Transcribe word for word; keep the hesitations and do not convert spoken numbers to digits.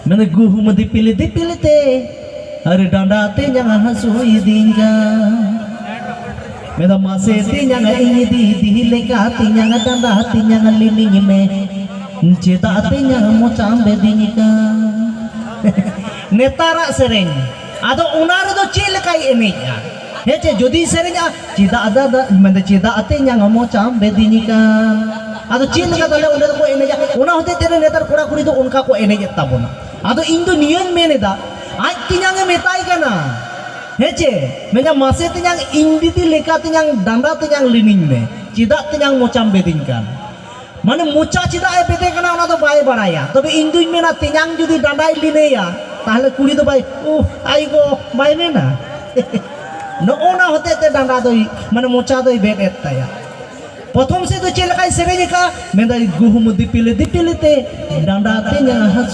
ᱢᱮᱱᱫᱟ ᱜᱩᱦᱩᱢ ᱫᱤᱯᱤᱞ ᱫᱤᱯᱤᱞ ᱛᱮ ᱟᱨ ᱰᱟᱸᱰᱟ ᱛᱮᱧᱟᱝ ᱦᱟᱹᱥᱩᱭᱤᱫᱤᱧ ᱠᱟᱱ᱾ ᱢᱮᱱᱫᱟ ᱢᱟᱥᱮ ᱛᱮᱧᱟᱝ ᱤᱧ ᱤᱫᱤ ᱤᱫᱤ ᱞᱮᱠᱟ ᱛᱮᱧᱟᱝ ᱰᱟᱸᱰᱟ ᱛᱮᱧᱟᱝ ᱞᱤᱱᱤᱧ ᱢᱮ, ᱪᱮᱫᱟᱜ ᱛᱮᱧᱟᱝ ᱢᱚᱪᱟᱢ ᱵᱮᱫᱤᱧ ᱠᱟᱱ᱾ ᱱᱮᱛᱟᱨᱟᱜ ᱥᱮᱨᱮᱧ᱾ ᱟᱫᱚ ᱚᱱᱟ ᱨᱮᱫᱚ ᱪᱮᱫ ᱞᱮᱠᱟᱭ ᱮᱱᱮᱡᱼᱟ? ᱦᱮᱸ ᱪᱮ, ᱡᱩᱫᱤ ᱥᱮᱨᱮᱧᱟ, ᱪᱮᱫᱟᱜ ᱫᱟᱫᱟ, ᱢᱮᱱᱫᱟ ᱪᱮᱫᱟᱜ ᱛᱮᱧᱟᱝ ᱢᱚᱪᱟᱢ ᱵᱮᱫᱤᱧ ᱠᱟᱱ᱾ ᱟᱫᱚ ᱪᱮᱫ ᱞᱮᱠᱟ ᱛᱟᱦᱞᱮ ᱚᱸᱰᱮ ᱫᱚᱠᱚ ᱮᱱᱮᱡᱟ? ᱚᱱᱟ ᱦᱚᱛᱮᱡ ᱛᱮ ᱱᱮᱛᱟᱨ ᱠᱚᱲᱟ ᱠᱩᱲᱤ ᱫᱚ ᱚᱱᱠᱟ ᱠᱚ ᱮᱱᱮᱡᱮᱫ ᱛᱟᱵᱚᱱᱟ᱾ ᱟᱫᱚ ᱤᱧ ᱫᱚ ᱱᱤᱭᱟᱹᱧ ᱢᱮᱱ ᱮᱫᱟ, ᱟᱡ ᱛᱮᱧᱟᱝ ᱮ ᱢᱮᱛᱟᱭ ᱠᱟᱱᱟ, ᱦᱮᱸ ᱪᱮ, ᱢᱮᱱᱟ ᱢᱟᱥᱮ ᱛᱮᱧᱟᱝ ᱤᱧ ᱫᱤᱫᱤ ᱞᱮᱠᱟ ᱛᱮᱧᱟᱝ ᱰᱟᱸᱰᱟ ᱛᱮᱧᱟᱝ ᱞᱤᱱᱤᱧ ᱢᱮ, ᱪᱮᱫᱟᱜ ᱛᱮᱧᱟᱝ ᱢᱚᱪᱟᱢ ᱵᱮᱫᱤᱧ ᱠᱟᱱ᱾ ᱢᱟᱱᱮ ᱢᱚᱪᱟ ᱪᱮᱫᱟᱜ ᱮ ᱵᱮᱫᱮ ᱠᱟᱱᱟ ᱚᱱᱟ ᱫᱚ ᱵᱟᱭ ᱵᱟᱲᱟᱭᱟ᱾ ᱛᱚᱵᱮ ᱤᱧ ᱫᱩᱧ ᱢᱮᱱᱟ ᱛᱮᱧᱟᱝ ᱡᱩᱫᱤ ᱰᱟᱸᱰᱟᱭ ᱞᱤᱱᱮᱭᱟ, ᱛᱟᱦᱞᱮ ᱠᱩᱲᱤ ᱫᱚ ᱵᱟᱭ, ᱩᱦ, ᱟᱭ ᱜᱚ, ᱵᱟᱭ ᱢᱮᱱᱟ᱾ ᱱᱚᱜᱼᱚ ᱱᱟ ᱦᱚᱛᱮᱡ ᱛᱮ ᱰᱟᱸᱰᱟ ᱫᱚᱭ, ᱢᱟᱱᱮ ᱢᱚᱪᱟ ᱫᱚᱭ ᱵᱮᱫ ᱮᱫ ᱛᱟᱭᱟ᱾ ᱯᱨᱚᱛᱷᱚᱢ ᱥᱮᱫ ᱫᱚ ᱪᱮᱫ ᱞᱮᱠᱟᱭ ᱥᱮᱨᱮᱧ ᱟᱠᱟᱫᱼᱟ? ᱢᱮᱱᱫᱟᱭ ᱜᱩᱦᱩᱢ ᱫᱤᱯᱤᱞ ᱫᱤᱯᱤᱞ ᱛᱮ ᱰᱟᱸᱰᱟ ᱛᱮᱧᱟᱝ ᱦᱟᱹᱥᱩ